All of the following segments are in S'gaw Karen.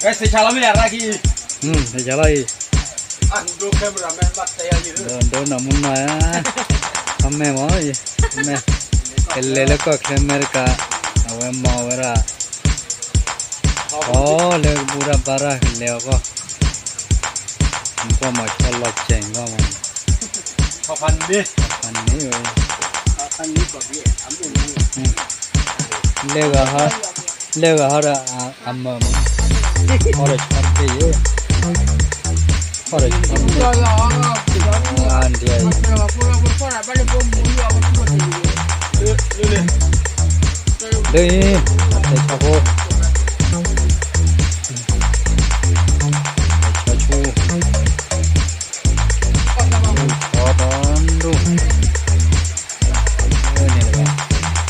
စ့ဆါလီၤမ့ၢ်ယၤရၣ်ခံ, စ့ဆါလီၤအံၤ, ဒိၣ်နီၢ်မုၢ်နီၢ်ဧါ, မ့ၢ်မ့ၢ်, ကလဲၤလၢကီၢ်ချၢအမဲရကၤ, အဝဲမၤဝဲဒၣ်, အိ လၢကဘူၣ်တၢ်ဘါတၢ်ကလဲၤအဂီၢ်, နကွၢ်မၤဆီလီၤစဲးနကွၢ်မၤ, ဖးန့ၣ်, လဲၤဂၤဟီဒီးအမၢၢ်မး, ဟီဒီးဆီတက့ၢ်ယဲ, ဟီဒီးဆီတက့ၢ်, အါဒံးအံၤ, လၢအံၤ, တၢ်ဆီဖိ, တၢ်ဆီဆူၣ်, ဆီဒီဒူၣ်, န့ၣ်လၢၤဘၣ်, လၢဘ့ၣ်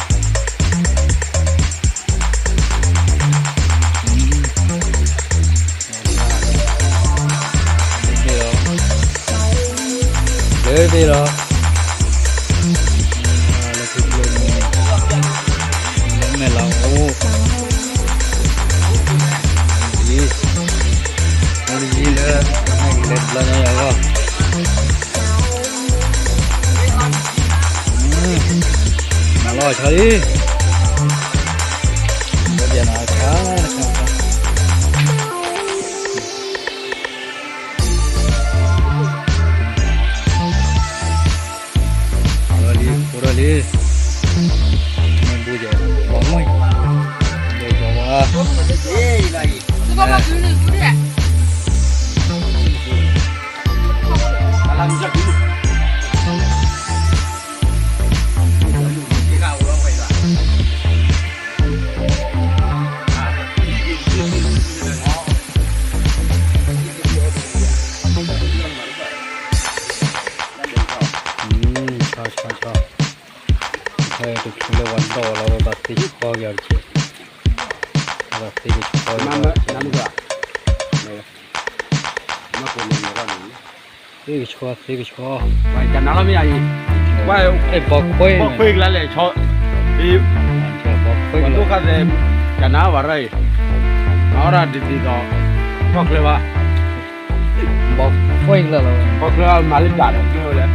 လီၤ, လၢဘ့ၣ်လီၤ, လၢထူကျိန့ၣ်, လၢမဲာ်လၤအိၣ်, လၢယံၤ, လၢယံၤလၢ, မဲာ်ကလဲၤတဘျီညါယၤဂီၢ်, မၤလီၤဆီလံ, လၢဘၣ်နၤခါ, လီၤလံ, အိၣ်ဒီးလံ, မ့ၢ်ဘူယီၤ, ဘီမုၢ်, ဒီးယီၤဝါ, ဆီ, ဆီ, ဆီ, တချုးလၢပှၤဒိးလီၤ ပဘၣ်သ့ကဆှီက့ၤအီၤတက့ၢ်, ပဘၣ်သ့ကဆှီက့ၤအီၤတက့ၢ်, သ့ကဆှီ, သ့ကဆှီ, ဘီခွဲ, ဘီခွဲ, ဘီခွဲ, ကနါဘၣ်ရၢ်အံၤ, အဝဲဒၣ်ဒ်သိးဒီး, ဘီခွဲလၢ်လီၤ, ဘီခွဲမၤလၢဒၣ်ဒီးကျိဝဲလဲၣ်.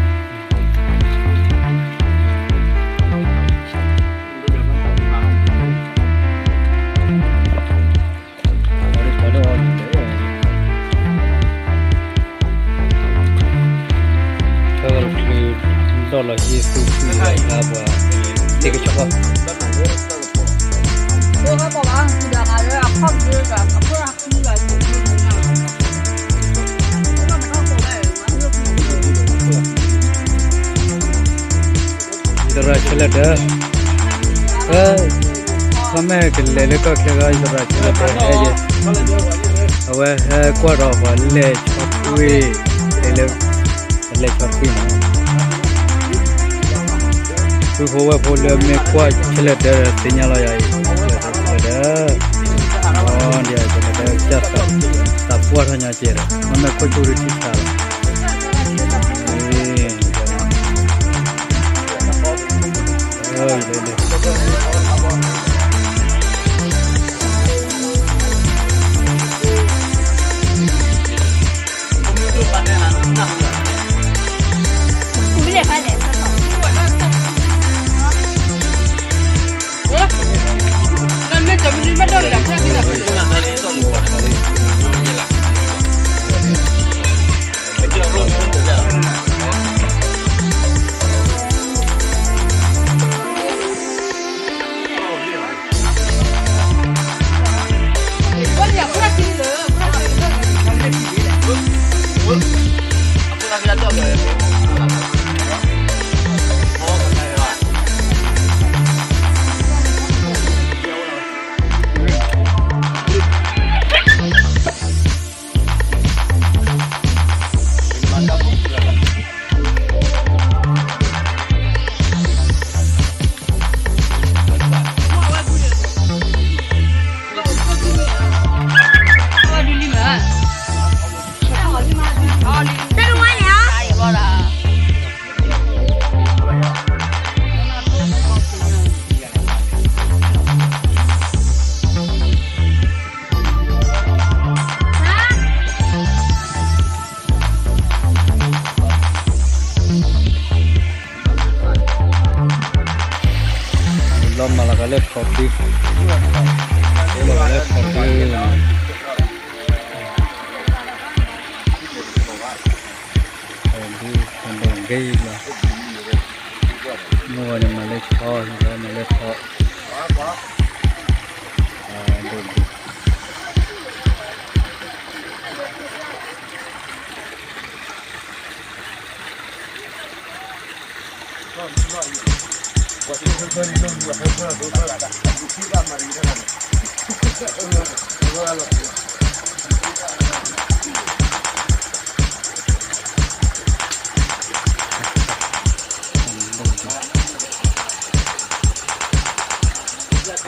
ဒီးလီၤဟ့ၣ်သူၣ်ဖုၣ်လၢပှၤ, သ့ကဆှီ, ယသရၣ်ဆၢလၢာ်ဒၢ, ခီမ့ၢ်ကလဲၤလၢကီၢ်ချၢဂီၢ် ယသရၣ်ဆၢလၢာ်ဒၢဟဲယဲ, အဝဲဟဲကွၢ်ဒီးပှၤလဲၤဆီကွ့ၢ်, လဲၤလၢ, လဲၤဆီကွ့ၢ်မး, ပုၢ်ဖိဝဲၢ်ဖိလၢမ့ၢ်ကွၢ်ဆၢလၢာ်ဒၢသ့ၣ်ညါလီၤယၤအံၤ, ဆၢလၢာ်ဒၢ, ဒီးဆၢလၢာ်ဒၢကစၢ်သးပှၢ်ထီၣ်ညါကဲဒီး ခီမ့ၢ်ခိၣ်ဆူၣ်ရံထံဆါလီၤ. လၢခီၣ်ဒု, လၢခီၣ်ဒု, ခီၣ်ဒု, ခီၣ်ဒုဂ့ၤလီၤ, မ့ၢ်ဝဲန့ၣ်မၤလၢဆီလီၤ, မၤလၢဆီ, ဒိၣ်ဒိၣ် ဖိတၢ်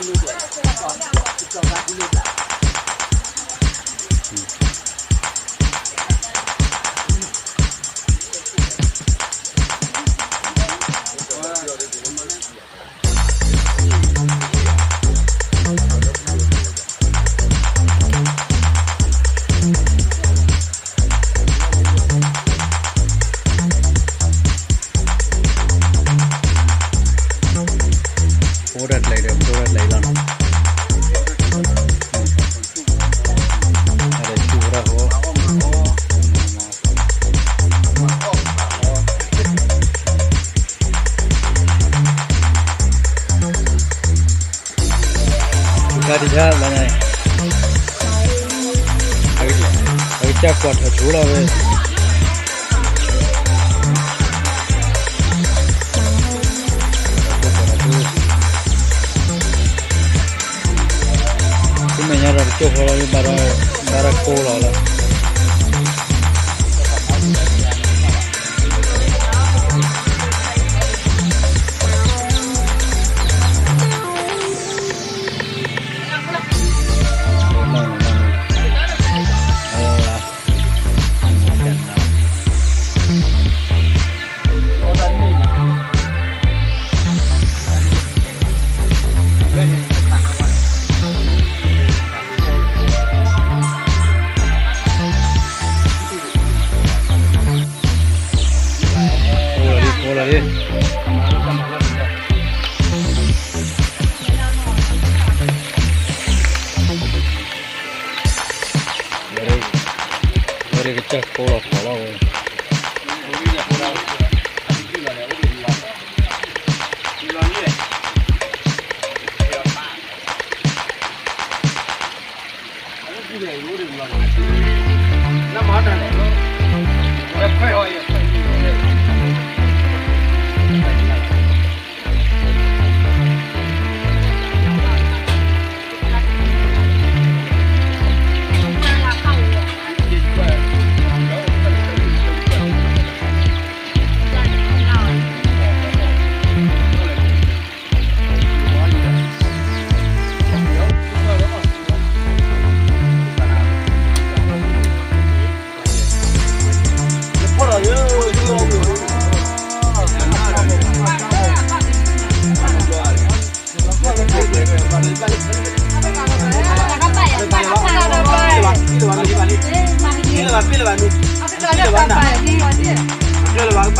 ကျဲၤဒီး ဖိတၢ်ကျဲၤလီၤ, အဝဲဆူၣ်ဝဲဒၣ်ဟီ တခါတခါလီၤန့ၣ်, အကစၢ်ကွၢ်ထီၣ်ဆိလီၤဝဲ, ဆူမဲာ်ညါဒီးတကၠိၢ်ဃီလီၤ, ဘၣ်ဒီးကိးလီၤလီၤ. ဝဲဒၣ်ကစၢ်ကိးလီၤ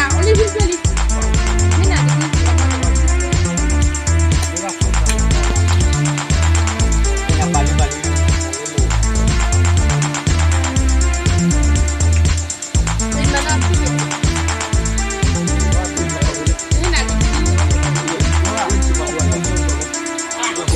ဖီလီၤဝဲ,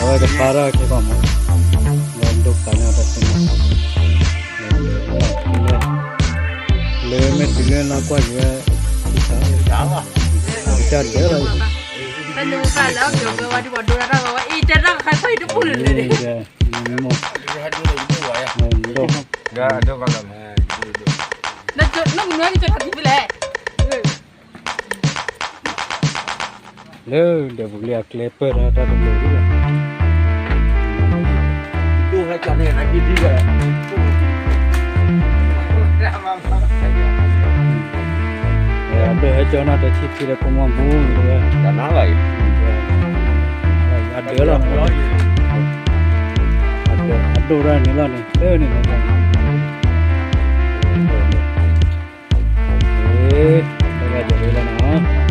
အဝဲကဖျါထီၣ်က့ၤကီၢ်မး, လၢဒိၣ်ကးန့ၣ်တသ့ၣ်ညါ, လၢမ့ၢ်တုၤလၢလါကွၢ်ယံၤဝဲ, ကစၢ်ဒၢလီၤ, တၢ်လၢပှၤဒိရၣ်တၢ်ဂီၤဝဲအံၤ တဲတၢ်ခါခီအံၤတပူၤလၢာ်လၢာ်န့ၣ်, နမ့ၢ်, နမ့ၢ်ကနွံကစၢ်ထီၣ်ထံဖဲလဲၣ် လၢဒၢးပူၤလံအကျဲပၢၢ်ထီၣ်တၢ်တလိၤလံ, အဒိၣ်ဟဲကၠီနီၣ်တထံၣ်ထံၣ်လၢဖိမီၢ်ဘူဝဲ, အဒၢးလီၤ, အဒိၣ်တၢ်န့ၣ်လီၤန့ၣ် လၢန့ၣ်လီၤ, တၢ်ဘၣ်ယိၤလီၤနီၤ.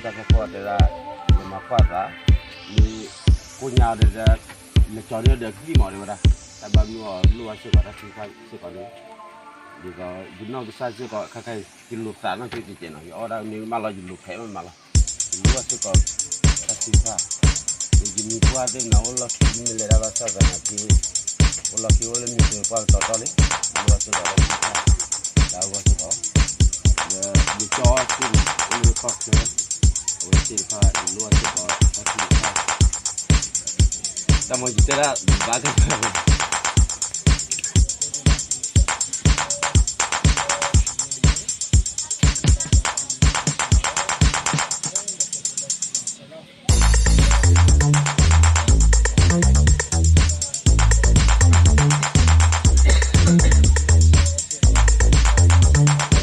တၢ်ကဲခိၣ်တဲဒၣ် ယမၤကွၢ်သး မ့ၢ်ကိးညါဒီး လဲၤကၠီၤန့ၢ်ဒီးကသံၣ်မးတဲဝဲဒၣ်, တၢ်ဘၣ်မုၢ်အီၤလိၣ်ဘၣ်စ့ၢ်ကီးတၢ်ထုကဖၣ်စ့ၢ်ကီးန့ၣ်, ဒ်သိးယနီၢ်ကစၢ်စ့ၢ်ကီး ခဲခါအံၤ ယလိာ်သးနီၢ်ကၠိကဲးကဲးနီၤ, ယအီၣ်ဒၣ်မ့ၢ်မးလီၤ ယလိာ်ဖဲးမးမးလီၤ, ယလိၣ်ဘၣ်စ့ၢ်ကီးတၢ်ထုကဖၣ်, ယမံၤပှၢ်သ့ၣ်မနုၤ အိၣ်လီၢ်ခံမ့ၢ်လဲၤဒၣ်ဘၣ်ဆၣ်သနာ်က့ အိၣ်လီၢ်ခံအိၣ်လၢမံၤပှၢ်ကတီၤထီၣ်လံ, ယလိၣ်ဘၣ်စ့ၢ်ကီးတၢ်ထုကဖၣ်, တၢ်အဂီၢ်စ့ၢ်ကီး ယကၠီသ့ၣ်မး အိၣ်လၢကီၢ်ချၢ, အဝဲ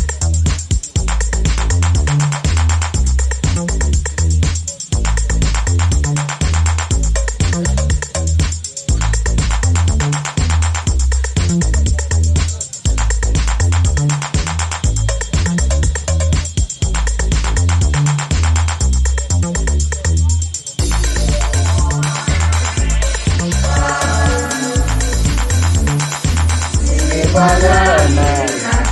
သ့ၣ်တဖၣ် ယလိၣ်ဘၣ်စ့ၢ်ကီးတၢ်ထုကဖၣ်, တၢ်မ့ၢ်ယတဲ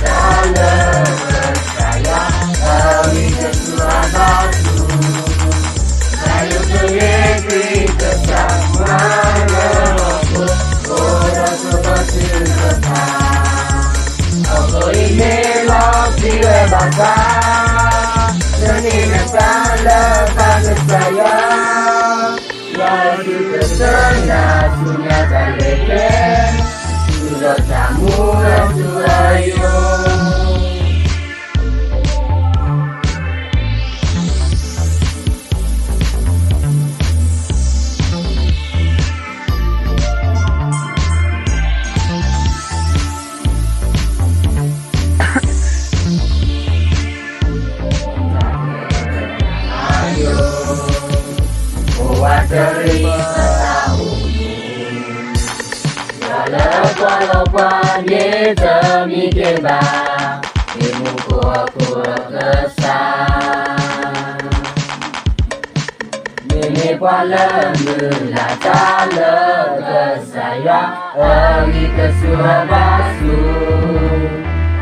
ဒၣ် ယဘၣ်ကတၢၢ် အဃိအံၤမ့ၢ်လီၤပျံၤဝဲဘၣ်ဆၣ်, သန့ၤနသးလၢပၢ်ကစၢ်ယွၤ, ယွၤအစုကစၢ်နၤဆူညါတၢ်လဲၤကျဲ, တုၤလီၤတၢ်မူအထူအယိာ် လၢပှၤလီၤပှၤန့ၣ်တမံၤကဲဘၣ်, မူခိၣ်ဟီၣ်ခိၣ်အကစၢ်, မ့မ့ၢ်ပှၤလၢမုၢ်လၢ်တၢ်လၢကစၢ်ယွၤအဂံၢ်ကဆူၣ်အဘၣ်ဆူၣ်,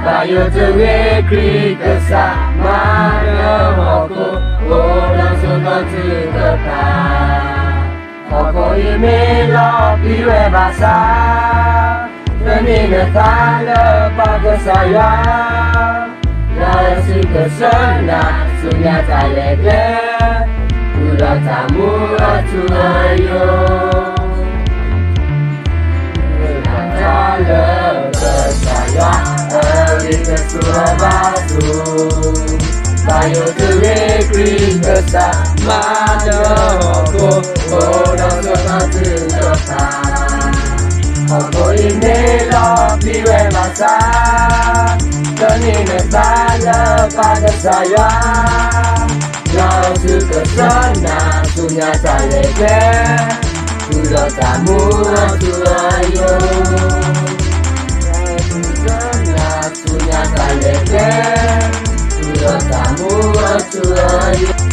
ဘၣ်ယိၣ်တဂ့ၤခရံာ်ကစၢ်မၤနၢၤဟီၣ်ခိၣ်, အိၣ်ဒီးဆိးသီထုကဖၣ် ဟီၣ်ခိၣ်အံၤမ့ၢ်လီၤပျံၤဝဲဘၣ်ဆၣ်, သန့ၤနသးလၢပၢ်ကစၢ်ယွၤ, ယွၤအစုကစၢ်နၤဆူညါတၢ်လဲၤကျဲ, တုၤလီၤတၢ်မူအထူအယိာ် တၢ်လၢကစၢ်ယွၤအဂံၢ်ကဆူၣ်အဘၣ်ဆူၣ်, ဘၣ်ယိၣ်တဂ့ၤခရံာ်ကစၢ်မၤနၢၤဟီၣ်ခိၣ်, အိၣ်ဒီးဆိးသီထုကဖၣ်, ဟီၣ်ခိၣ်အံၤမ့ၢ်လီၤပျံၤဝဲဘၣ်ဆၣ်, သန့ၤနသးလၢပၢ်ကစၢ်ယွၤ, ယွၤအစုကစၢ်နၤဆူညါတၢ်လဲၤကျဲ, တုၤလီၤတၢ်မူအထူအယိာ် ဆူညါတၢ်လဲၤကျဲ, တုၤလီၤတၢ်မူအထူအယိာ်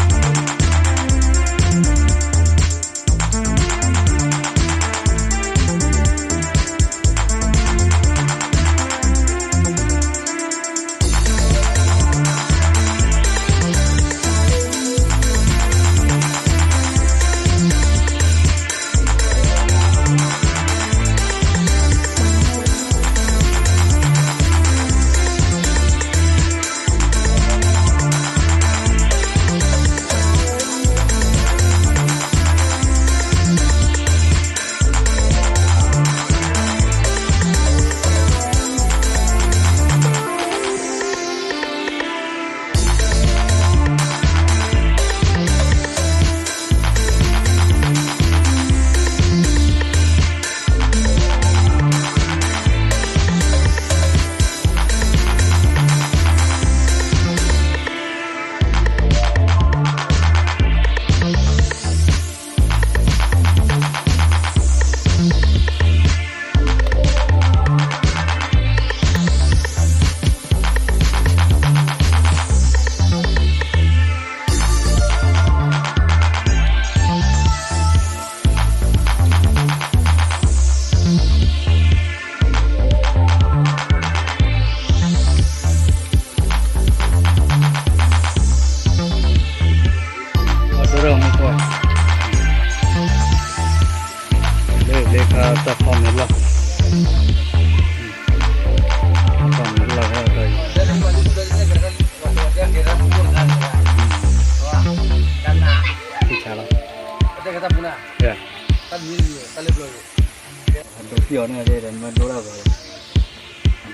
ယီၤန့ၣ် မ့ၢ်ဒိၣ်တၢ်ဘၣ်,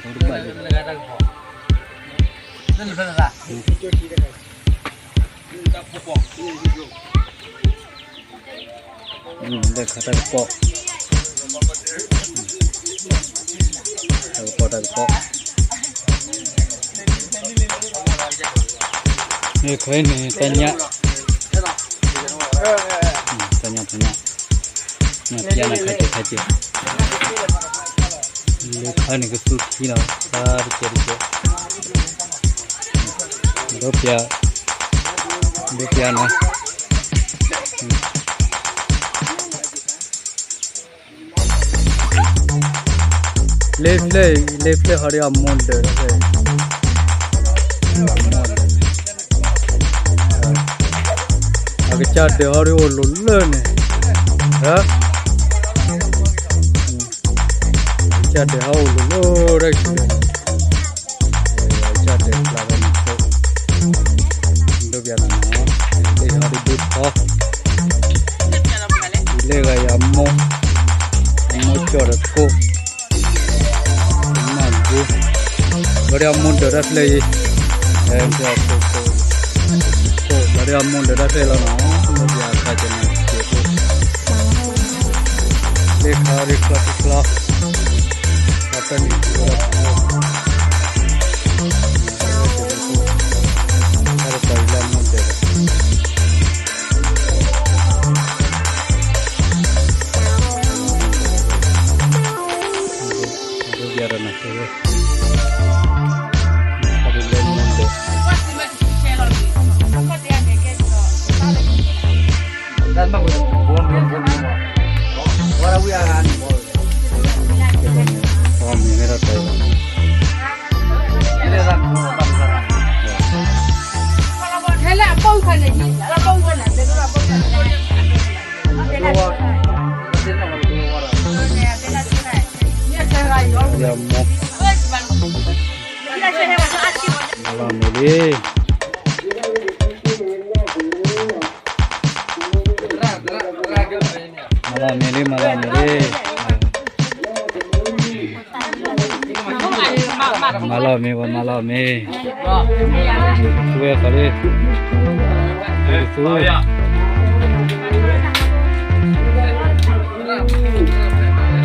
ဒိၣ်တဘၣ်လၢ လၢခါတၢ်ကပီၤ, တၢ်ကပီၤ တၢ်ကပီၤ, ခဲအံၤန့ၣ် တၢ်ညၣ်, တၢ်ညၣ် တၢ်ညၣ်, ညၣ်ပျၢ်န့ၣ် ခါကဲး ခါကဲး, လၢခါန့ၣ် ကသူထံလီၤ တၢ်တကဲးတကဲး, ဒိၣ်ပျၢ်, ဒိၣ်ပျၢ်နီၤ. လ့ဖျၢၣ်အံၤ လ့ဖျၢၣ်ဟီဒ်အမိၢ်ဒၢး, အကစၢ်ဒၢးဟီဒ်အိၣ်လိၤလၢန့ၣ်, အကစၢ်ဒၢးဟီအိၣ်လိၤလၢတၢ်ကဆူၣ်န့ၣ်, အကစၢ်ဒၢးဖျါဖဲန့ၣ်, ဒိၣ်ပျၢ်နီၤ, လ့ဟီဒ်ဒိၣ်ထီ, လ့ဂၤယၤမိၢ်, အမိၢ်ကၠီၣ်ဒီးခိၣ် နၢ်ဘိ, ဘၣ်ဒီးအမိၢ်ဒၢးတၢ်ဖျၢၣ်အံၤ, ခိၣ်, ဘၣ်ဒီးအမိၢ်ဒၢးတၢ်ဖျၢၣ်လီၤနီၤ, မိၢ်ပျၢ်အခါကဲးနီၤကဲးဖိ, လ့ခါရ့ချီတချီ, တၢ်တၢ်န့ၣ်, တၢ်တပၤအံၤလၢအမိၢ်ဒၢးဒီး ဒိၣ်ပျၢ်ဒီးနၤ, ခါဒ်လၢမိၢ်ဒၢး, အီၣ်မ့ၤမ့ၢ်ထီၣ်တဲလီၤ, ယမိၢ်, မၤလီၤမ့ၤလံ, မၤလီၤမ့ၤလံ, မၤလီၤမ့ၤလံ, မၤလီၤမ့ၤဘၣ်, မၤလီၤမ့ၤ, သူဝဲဃီလံ, သူ, လၢာ်လီၤလံကသူလံ ပှၤကိ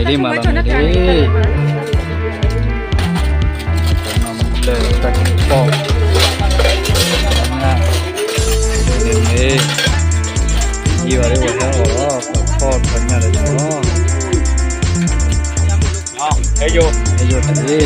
းမ့ၤလီၤ, မၤလီၤမ့ၤလံ မၤလီၤမ့ၤလံ, လၢာ်တၢ်ကပီၤ, မ့ၢ်, ယံၤဘၣ်လၢပှၤဟဲအီၣ်လီၤ ပှၤဖီၣ်ပှၤညၣ်လၢာ်လီၤ. ဟဲယိာ်, ဟဲယိာ်တၢ်လံ.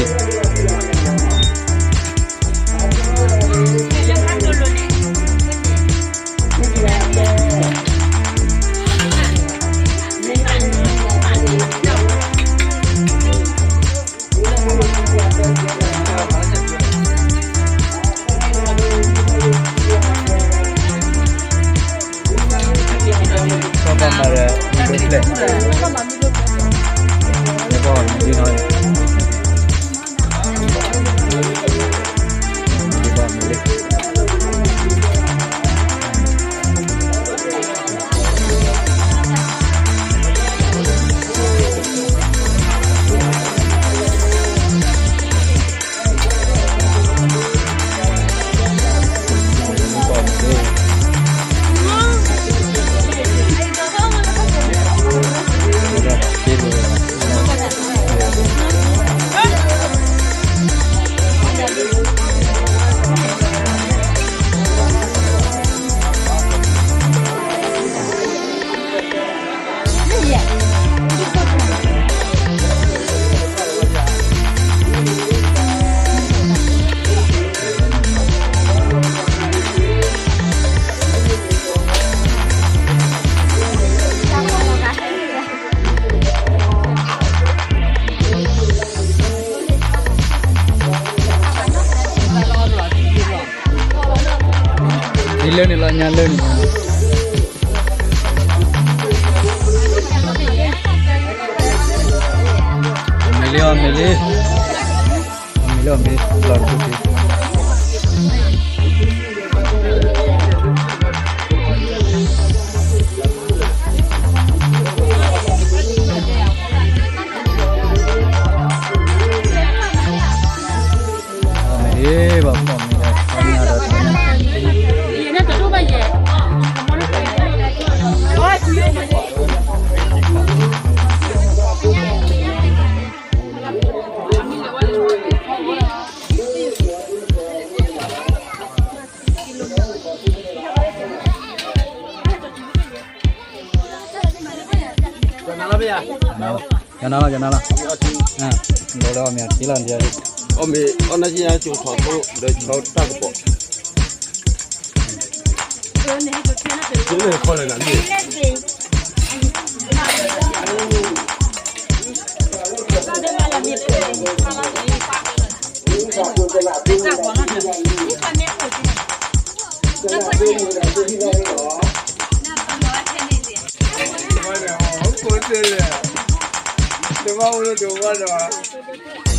နံၤလၢန့ၣ်လီၤ ညါလၢန့ၣ်လီၤ. လံအီၣ်မ့ၤလံ, အီၣ်မ့ၤလံ အီၣ်မ့ၤလံ လီၤတက့ၢ်. အီၣ်မ့ၤလံ ဘၣ်ဖီၣ်မ့ၤဒီး ကနၣ်လီၤ ကနၣ်လီၤ, ဒိလၢအီၣ်မ့ၤအထံလီၤ, အီၣ်မ့ၤ အီၣ်နၢ်ကံၢ်ညါ ကၠိထီၣ်သိ ဒီးကၠိတၢ်ကပီၤ ကၠိန့ၣ် ခီလဲၣ်နၤန့ၣ် ကိးသ့လဲၣ်, တဘၣ်အိၣ်လၢတဝီဒီး